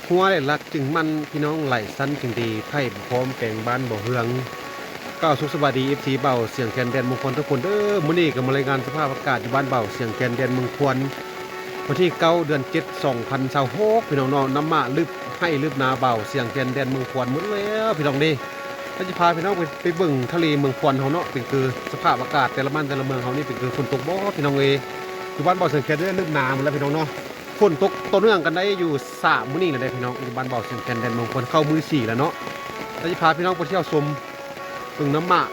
ຫົວໄດ້ຫຼັກຈຶ່ງໝັ້ນ ພີ່ນ້ອງໄຫຼສັນຈຶ່ງດີ ໃຜບໍ່ພ້ອມແປງບ້ານບໍ່ເຮືອງ. ກ່າວສຸກສະບາຍດີ ເອັຟຊີ ບ່າວສຽງແຄນແດນເມືອງຄອນທຸກຄົນເດີ. ມື້ນີ້ກໍມາລາຍງານສະພາບອາກາດຢູ່ບ້ານບ່າວສຽງແຄນແດນເມືອງຄອນ ວັນທີເກົ້າ ເດືອນເຈັດ ສອງພັນຊາວຫົກ ພີ່ນ້ອງເນາະ. ນ້ຳໝາກລຶບໄຮ່ລຶບນາບ່າວສຽງແຄນແດນເມືອງຄອນໝົດແລ້ວ ພີ່ນ້ອງເດ້. ເຮົາຈະພາພີ່ນ້ອງໄປ ໄປເບິ່ງທະເລເມືອງຄອນເຮົາເນາະ ເປັນຄືສະພາບອາກາດແຕ່ລະບ້ານແຕ່ລະເມືອງເຮົານີ້ ເປັນຄືຝົນຕົກບໍ່ ພີ່ນ້ອງເອີຍ. ຢູ່ບ້ານບ່າວສຽງແຄນເດ້ ລຶບນາໝົດແລ້ວ ພີ່ນ້ອງເນາະ. ຝົນຕົກຕໍ່ເນື່ອງກັນໄດ້ຢູ່ສາມມື້ນີ້ແລ້ວເດ້ພີ່ນ້ອງ ຢູ່ບ້ານບ່າວສຽງແຄນແດນເມືອງຄອນ ເຂົ້າມື້ສີ່ແລ້ວເນາະ. ແລ້ວຈະພາພີ່ນ້ອງໄປທ່ຽວຊົມເບິ່ງນ້ຳໝາກ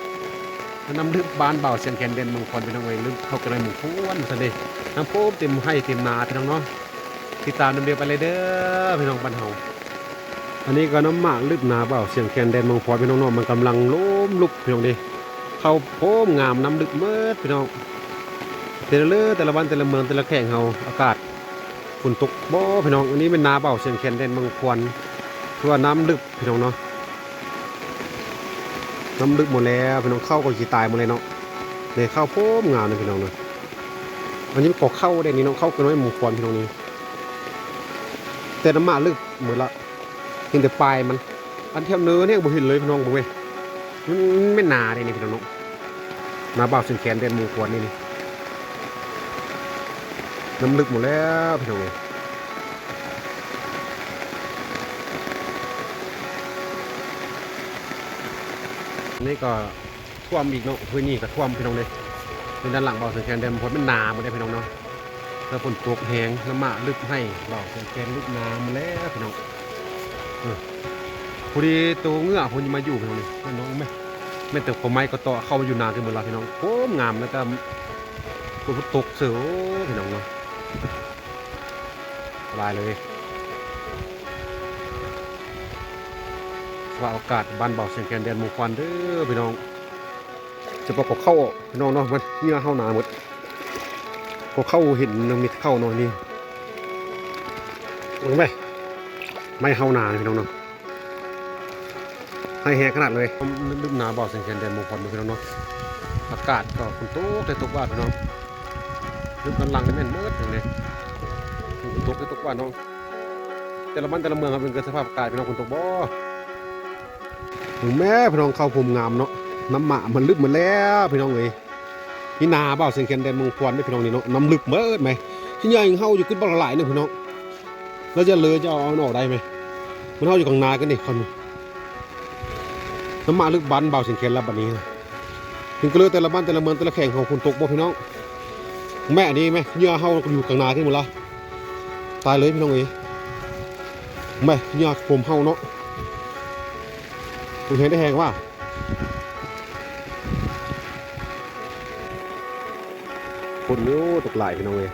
ນ້ຳລຶບບ້ານບ່າວສຽງແຄນແດນເມືອງຄອນ ພີ່ນ້ອງເອີຍ. ລຶບເຂົ້າກັນໄດ້ໝູ່ຄວນຊັ້ນເດ້ ນ້ຳໂປ້ມເຕັມໄຮ່ເຕັມນາ ພີ່ນ້ອງເນາະ. ຕິດຕາມນຳດຽວໄປເລີຍເດີພີ່ນ້ອງ ບ້ານເຮົາ. ອັນນີ້ກໍນ້ຳໝາກລຶບນາບ່າວສຽງແຄນແດນເມືອງຄອນ ພີ່ນ້ອງເນາະ ມັນກຳລັງລົ້ມລຸກ ພີ່ນ້ອງເດ້. ເຂົ້າໂພມງາມ ນ້ຳລຶບໝົດ ພີ່ນ້ອງ. ເປັນເລີແຕ່ລະບ້ານແຕ່ລະເມືອງແຕ່ລະແຂວງເຮົາ ອາກາດຝົນຕົກບໍ່ ພີ່ນ້ອງ. ອັນນີ້ແມ່ນນາບ່າວສຽງແຄນແດນເມືອງຄອນ ຄືວ່ານ້ຳລຶບ ພີ່ນ້ອງເນາະ. ນ້ຳລຶບໝົດແລ້ວ ພີ່ນ້ອງ ເຂົ້າກໍຊິຕາຍໝົດແລ້ວເນາະ. ເດ້ ເຂົ້າໂພມງາມເລີຍ ພີ່ນ້ອງເນາະ. ອັນນີ້ກໍເຂົ້າໄດ້ນີ້ເນາະ ເຂົ້າກໍນ້ອຍໝູ່ຄວນ ພີ່ນ້ອງນີ້ ແຕ່ນ້ຳໝາກລຶບໝົດລະ ເຫັນແຕ່ປາຍມັນ. ອັນແຖວເນີນແຮງບໍ່ເຫັນເລີຍ ພີ່ນ້ອງເບິ່ງເວີຍ ມັນແມ່ນນາເດ້ນີ້ ພີ່ນ້ອງເນາະ. ນາບ່າວສຽງແຄນແດນເມືອງຄອນນີ້ ນີ້ ນ້ຳລຶບໝົດແລ້ວ ພີ່ນ້ອງເອີຍ. ນີ້ກໍຖ້ວມອີກເນາະ ພື້ນນີ້ກໍຖ້ວມ ພີ່ນ້ອງເດ້. ເປັນດ້ານຫຼັງບ່າວສຽງແຄນແດນເມືອງຄອນ ມັນໜາໝົດເດ້ ພີ່ນ້ອງເນາະ. ແລ້ວຝົນຕົກແຮງ ນ້ຳໝາກລຶບໄຮ່ບ່າວສຽງແຄນລຶບນາໝົດແລ້ວ ພີ່ນ້ອງ. ເອີ ພໍດີໂຕເງືອພຸ້ນມາຢູ່ ພີ່ນ້ອງເດ້. ນ້ອງແມ່ ແມ່ນແຕ່ເຂົາໄມ້ກໍເຕາະເຂົ້າມາຢູ່ນາກັນໝົດລະ ພີ່ນ້ອງ. ໂອ້ ງາມ ແລ້ວກໍຝົນຕົກເສີຍ ໂອ້ ພີ່ນ້ອງເນາະ ຫຼາຍເລີຍ. ສະພາບອາກາດບ້ານບ່າວສຽງແຄນແດນເມືອງຄອນເດີ ພີ່ນ້ອງ. ສະເພາະກໍເຂົ້າ ພີ່ນ້ອງເນາະ ມັນເຫຍື້ອເຫົ່າໜາໝົດ. ກໍເຂົ້າເຫັນນຳມິດເຂົ້າເນາະນີ້ ເບິ່ງໄປ ໄມ້ເຫົ່າໜາ ພີ່ນ້ອງເນາະ. ໄຮ່ແຮງຂະໜາດເລີຍ ລຶບນາບ່າວສຽງແຄນແດນເມືອງຄອນ ພີ່ນ້ອງເນາະ. ອາກາດກໍຝົນຕົກແຕ່ຕົກວ່າ ພີ່ນ້ອງ ລຶບດ້ານຫຼັງນີ້ແມ່ນໝົດເລີຍ ຝົນຕົກແຕ່ຕົກວ່າເນາະ. ແຕ່ລະບ້ານແຕ່ລະເມືອງເຮົາເປັນຄືສະພາບອາກາດ ພີ່ນ້ອງ ຝົນຕົກບໍ່. ເບິ່ງແມ້ ພີ່ນ້ອງ ເຂົ້າໂພມງາມເນາະ ນ້ຳໝາກມັນລຶບໝົດແລ້ວ ພີ່ນ້ອງເອີຍ. ນີ້ນາບ່າວສຽງແຄນແດນເມືອງຄອນເດ້ ພີ່ນ້ອງນີ້ເນາະ ນ້ຳລຶບໝົດແມ້. ຊິໃຫຍ່ເຮົາຢູ່ ຂຶ້ນບັກຫຼາຍໜຶ່ງ ພີ່ນ້ອງ ແລ້ວຈະເລີຈະເອົາ ເອົາມັນອອກໄດ້ແມ້. ມັນເຮົາຢູ່ກາງນາກັນນີ້ ຄອນນີ້ ນ້ຳໝາກລຶບບ້ານບ່າວສຽງແຄນແລ້ວບັດນີ້. ເປັນຄືເລີແຕ່ລະບ້ານແຕ່ລະເມືອງແຕ່ລະແຂວງເຮົາ ຝົນຕົກບໍ່ ພີ່ນ້ອງ. ແມ້ ອັນນີ້ແມ້ ເຫຍື່ອເຮົາຢູ່ກາງນາຂຶ້ນໝົດລະ ຕາຍເລີຍ ພີ່ນ້ອງເອີຍ. ແມ້ ເຫຍື່ອຜົມເຮົາເນາະ ຕົກແຮງໄດ້ແຮງວ່າ ຝົນນີ້ ໂອ້ ຕົກຫຼາຍ ພີ່ນ້ອງເອີຍ.